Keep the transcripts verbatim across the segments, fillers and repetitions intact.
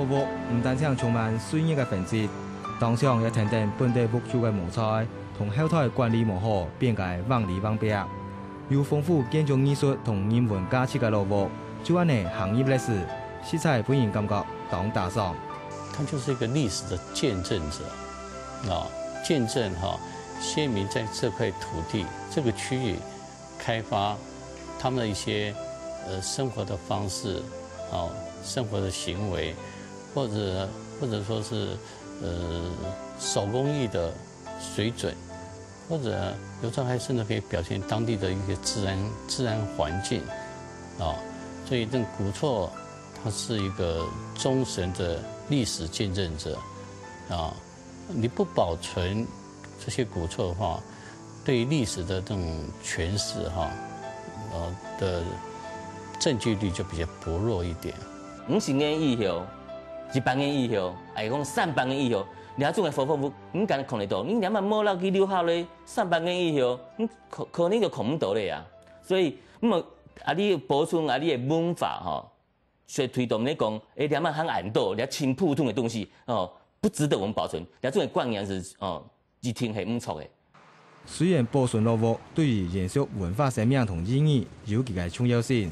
屋毋單淨充滿歲月个痕跡，當像也跈等本地屋主个無在，同後代管理無好，變个橫里橫壁。有豐富建築藝術同人文價值个老屋，就恁呢行入歷史，實在分人感覺當打爽。它就是一个历史的见证者啊，见证哈先民在这块土地、这个区域开发他们的一些呃生活的方式，哦，生活的行为，或者或者说是呃手工艺的水准，或者有时候还甚至可以表现当地的一些自然自然环境啊，所以这古厝它是一个忠实的历史见证者啊。你不保存这些古厝的话，对于历史的这种诠释哈，呃的证据率就比较薄弱一点。五十年以後，一百年以後，还是讲三百年以後，你还种个佛佛佛，你敢看得到？你两万无落去留下来，三百年以后，你可可能就看不到了呀。所以，那么啊，你保存啊，你的文化吼，绝对都毋是讲，哎，两万很矮多，你要清普通的东西哦，不值得我们保存。你要这种观念是哦，一定很唔错的。虽然保存老屋对于延续文化生命同意义有佢个重要性，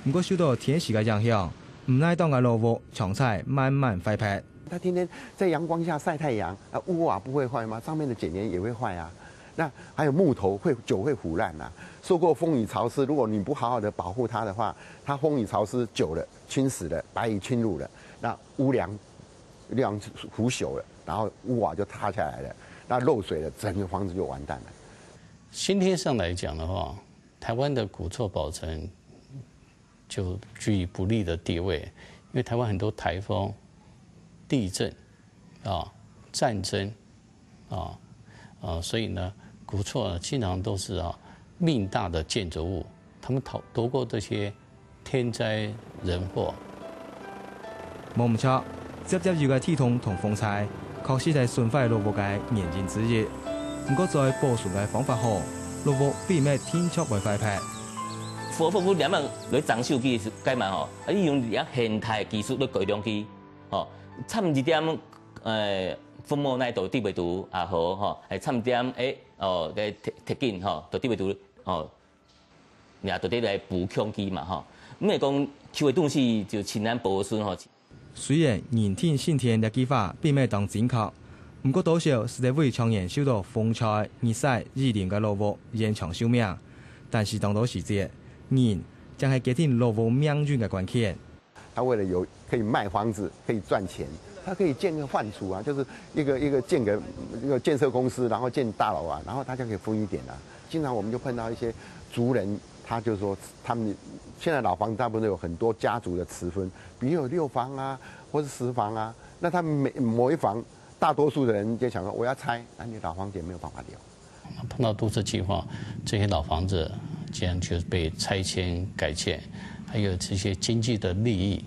毋过受到天时个影响，毋耐凍个老屋常在慢慢坏脱。它天天在阳光下晒太阳，啊，屋瓦不会坏吗？上面的剪黏也会坏啊。那还有木头会久会腐烂啊，受过风雨潮湿，如果你不好好的保护它的话，它风雨潮湿久了，侵蚀了，白蚁侵入了，那屋梁梁腐朽了，然后屋瓦就塌下来了，那漏水了，整个房子就完蛋了。先天上来讲的话，台湾的古厝保存就居于不利的地位，因为台湾很多台风、地震啊、战争啊，呃，所以呢，古厝呢经常都是啊命大的建筑物，他们逃躲过这些天灾人祸。无毋错，接接有个地动同风灾，确实係损坏老屋个原因之一。毋过在保存个方法好，老屋比乜定著會坏脱。佛佛佛两万来装修个该嘛吼，啊，你用了现代技术来改良去，吼，差一点，呃，风魔那都对袂住啊，好吼，哎，差一点，哎，哦，个铁铁筋吼，都对袂住吼，也到底来补强佢嘛吼。毋系讲旧个东西就尽量保存吼。虽然人定胜天个句话并毋当正确，毋过多少是在为常年受到风吹、日晒雨淋个老屋延长寿命，但是当多时节，人正系决定老屋命运个关键。他为了有可以卖房子，可以赚钱，他可以建个饭厨啊，就是一个一个建个一个建设公司，然后建大楼啊，然后大家可以分一点啊。经常我们就碰到一些族人，他就说他们现在老房子大部分都有很多家族的持分，比如有六房啊，或是十房啊，那他们每某一房，大多数的人就想说我要拆，那你老房子也没有办法留。碰到都市计划，这些老房子竟然就被拆迁改建，还有这些经济的利益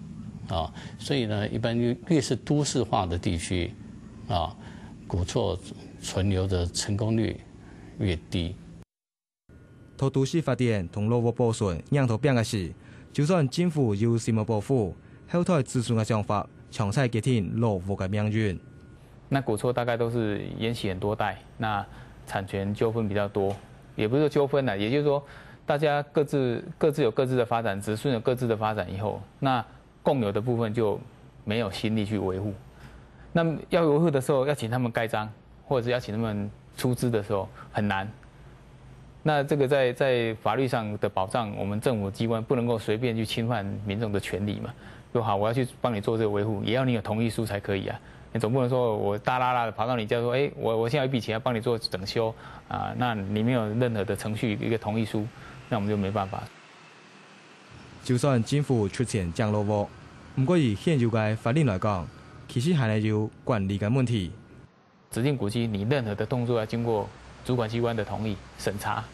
啊，所以呢，一般越越是都市化的地区啊，古厝存留的成功率越低。同都市发展同老屋保存硬头拼个事，就算政府有什么保护，后代子孙个想法，常在决定老屋个命运。那古厝大概都是沿袭很多代，那产权纠纷比较多，也不是说纠纷啦，也就是说，大家各自各自有各自的发展，子孙有各自的发展以后，那共有的部分就没有心力去维护。那要维护的时候，要请他们盖章，或者是要请他们出资的时候，很难。那这个在在法律上的保障，我们政府机关不能够随便去侵犯民众的权利嘛。说好，我要去帮你做这个维护，也要你有同意书才可以啊。你总不能说我大拉拉的跑到你家说，哎，我我现在有一笔钱要帮你做整修啊，那你没有任何的程序一个同意书，那我们就没办法。就算政府出钱整老屋，毋过以现有个法令来讲，其实还系有管理个问题。指定古迹，你任何的动作要经过主管机关的同意审查，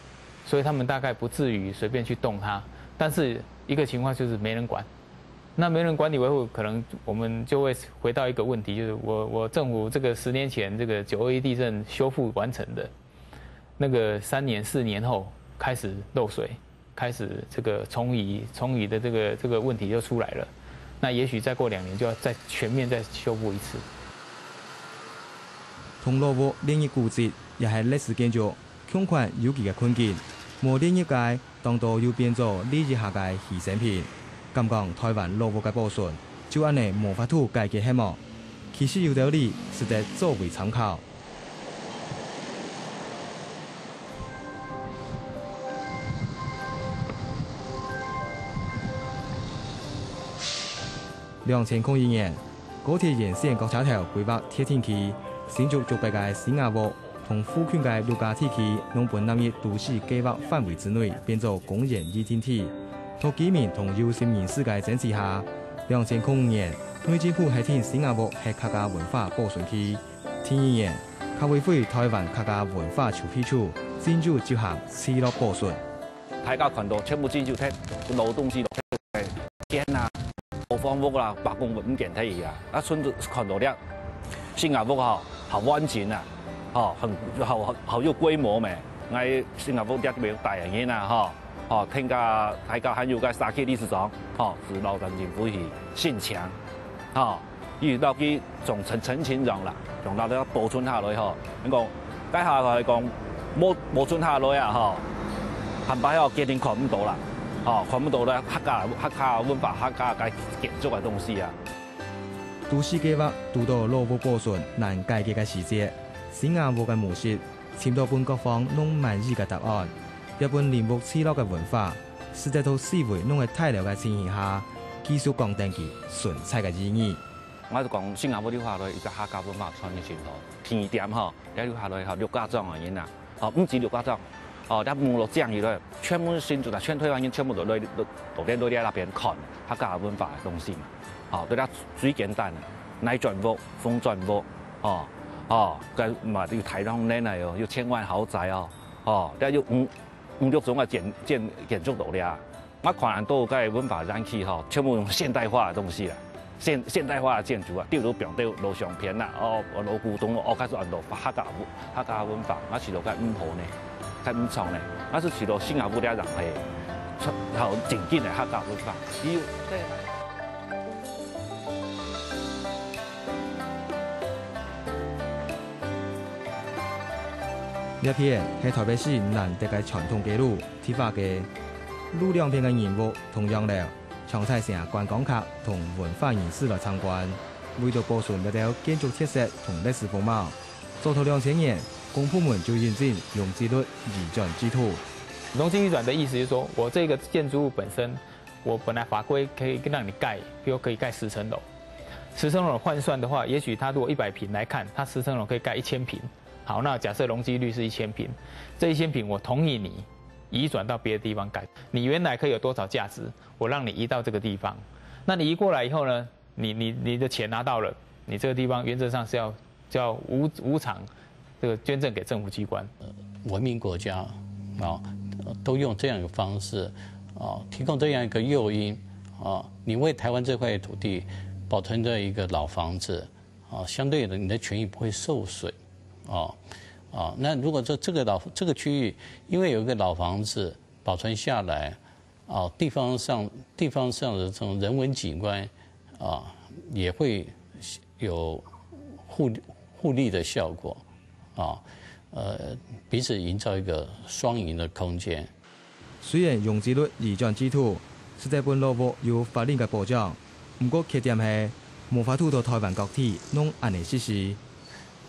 所以他们大概不至于随便去动它。但是一个情况就是没人管，那没人管理维护，可能我们就会回到一个问题，就是我我政府这个十年前这个九二一地震修复完成的那个三年四年后开始漏水，开始这个虫蚁虫蚁的这个这个问题就出来了。那也许再过两年就要再全面再修复一次。同老屋列入古蹟，也係歷史建築，共款有佢个困境，無列入个，當多又變做歷史下个犧牲品。敢講台灣老屋个保存，就恁呢無法度解決係無？其實有兜理，值得作為參考。 兩千空一年，高鐵沿線各車頭規劃鐵定區，新竹竹北个新雅屋同附近个六家地區，攏分納入都市計畫範圍之內，變做公園預定地。在居民同有心人士个爭取下，兩千空五年，內政部核定新雅屋係客家文化保存區。 第二年，客委會台灣客家文化籌備處進入執行契諾保存。大家看到全部進入忒，老東西落忒，電啊，老房屋啦，百工毋見忒去啊，啊，甚至看到了，新雅屋吼，好完整啊，吼，很好好有規模咩，𠊎新雅屋這邊有大人啊，吼，吼，聽个大家還有个社區理事長，吼，是老陳政府去申請，吼。 佢落去從陳陳情狀啦，從那个保存下來吼，你講，該下來講，無保存下來啊吼，坦白吼，決定看毋到啦，吼，看毋到咧客家客家文化、客家个建築个東西啊。都市計畫堵到老屋保存難解決个時節，新雅屋个模式，尋到分各方攏滿意个答案，也分林屋聚落个文化，使得到四圍攏係大樓个情形下，繼續講等佢存在个意義。 𠊎就講新雅屋留下來一个客家文化傳承吼，地點吼，也留下來吼，六家莊个人啊，吼，毋止六家莊，吼，這網路整起來，全部新竹啊，全台灣人全部都來，都，都來，來這片看客家文化个東西嘛，吼，對這最簡單个，泥磚屋、紅磚屋，吼，吼，該嘛有大浪人啊喲，有千萬豪宅哦，吼，這有五，五六種个建，建，建築到這。 𠊎看恁多个文化園區吼，全部用現代化个東西啦，現，現代化个建築啊，比如放到老相片啦，哦，老古董哦，開始恁多客家文，客家文化，𠊎試著該毋好呢，該毋錯呢，𠊎係試著新加坡這人係，好正經个客家文化，佢有，對。 這片係台北市難得个傳統街路，迪化街。路兩片个人屋同洋樓，搶在成觀光客同文化人士來參觀。為著保存這兜建築特色同歷史風貌，早在兩千年，公部門就引進容積率移轉制度。容積移轉的意思就是說，我這個建築物本身，我本來法規可以讓你蓋，比如可以蓋十層樓，十層樓換算的話，也許它如果一百坪來看，它十層樓可以蓋一千坪。 好，那假設容積率是一千坪，這一千坪我同意你移轉到別的地方蓋，你原來可以有多少價值，我讓你移到這個地方。那你移過來以後呢，你，你，你的錢拿到了，你這個地方原則上是要，叫無，無償這個捐贈給政府機關。文明國家啊，都用這樣一個方式啊，提供這樣一個誘因啊，你為台灣這塊土地保存著一個老房子， 啊，相對的你的權益不會受損，啊，啊，那如果說這個老，這個區域因為有一個老房子保存下來，啊，地方上，地方上的這種人文景觀，啊，也會有互，互利的效果，啊，呃，彼此營造一個雙贏的空間。 雖然容積率移轉制度，實在分老屋有法令个保障，毋過缺點係，無法度在台灣各地攏恁呢實施。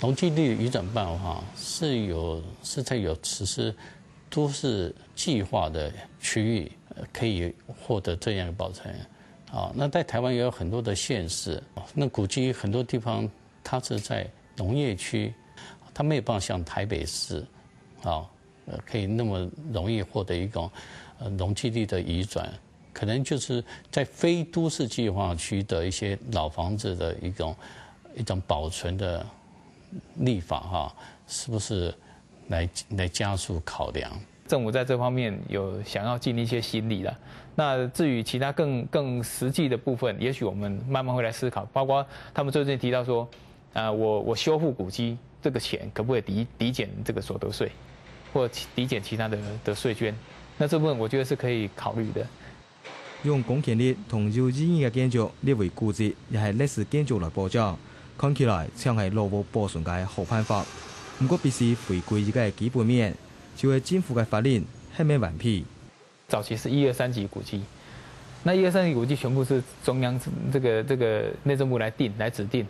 容積率移轉辦法是有，是在有實施都市計畫的區域，呃，可以獲得這樣的保存。啊，那在台灣也有很多的縣市，那古蹟很多地方它是在農業區，它沒有辦法像台北市，啊， 呃，可以那麼容易獲得一種，呃，容積率的移轉，可能就是在非都市計畫區的一些老房子的一種，一種保存的立法哈，是不是來，來加速考量？政府在這方面有想要盡一些心力啦。那至於其他更，更實際的部分，也許我們慢慢會來思考，包括他們最近提到說， 呃，我，我修復古蹟這個錢可不可以抵，抵減這個所得稅，或抵減其他的，的稅捐？那這部分我覺得是可以考慮的。用公權力同有意義个建築列為古蹟也係歷史建築來保障，看起來像係老屋保存个好辦法。毋過必須回歸一個基本面，就係政府个法令係毋係完備。早期是一二三級古蹟，那一二三级古蹟全部是中央这个这个内政部来定来指定，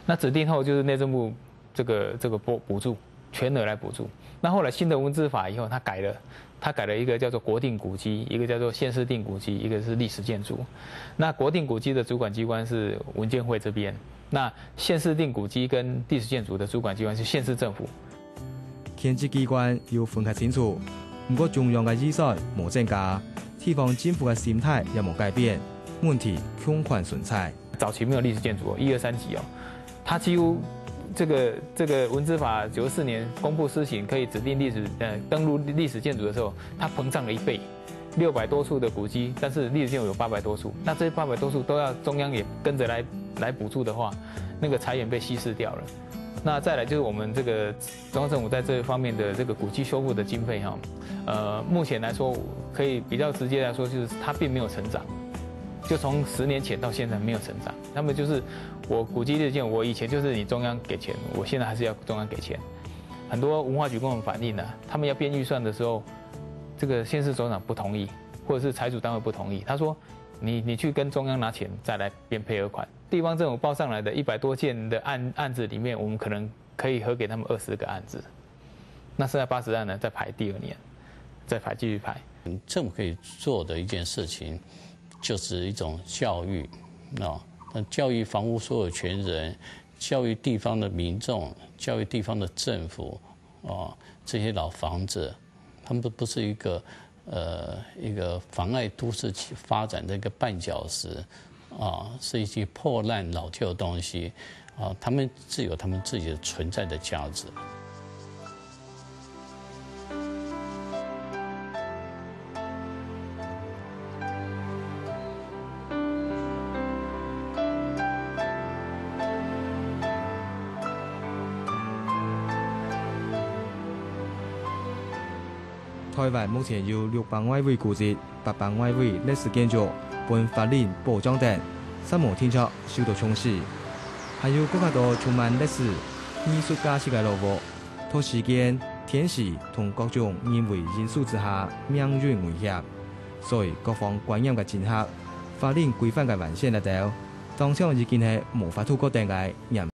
那指定后就是内政部这个这个补补助，全额来补助。那后来新的文资法以后，它改了，它改了一个叫做国定古迹，一个叫做县市定古迹，一个是历史建筑。那国定古迹的主管机关是文建会这边，那县市定古迹跟历史建筑的主管机关是县市政府。建筑机关有分开清楚，毋过中央个预算无增加，地方政府个心态也无改变，问题共款存在。早期没有历史建筑，一二三级哦，它几乎这个这个文资法九十四年公布施行，可以指定历史呃登录历史建筑的时候，它膨胀了一倍，六百多处的古迹，但是历史建筑有八百多处，那这八百多处都要中央也跟着来来补助的话，那个财源被稀释掉了。那再来就是我们这个中央政府在这方面的这个古迹修复的经费哈，呃，目前来说可以比较直接来说，就是它并没有成长，就从十年前到现在没有成长。他们就是我古迹日建，我以前就是你中央给钱，我现在还是要中央给钱。很多文化局跟我们反映呢，他们要编预算的时候，这个县市首长不同意，或者是财主单位不同意，他说你你去跟中央拿钱再来编配额款。地方政府报上来的一百多件的案案子里面，我们可能可以核给他们二十个案子，那剩下八十案呢，再排第二年，再排继续排。政府可以做的一件事情，就是一种教育啊，那教育房屋所有权人，教育地方的民众，教育地方的政府啊，这些老房子，他们不是一个呃一个妨碍都市发展的一个绊脚石啊，是一些破烂老旧的东西啊，他们自有他们自己的存在的价值。台湾目前有六百外位古迹、八百外位历史建筑，分法令保障等，煞無定著受到重視。還有更加多充滿歷史、藝術價值个老屋，在時間、天時同各種人為因素之下，命運危險。所以各方觀念个整合、法令規範个完善等等，當像已經係無法度確定个嚴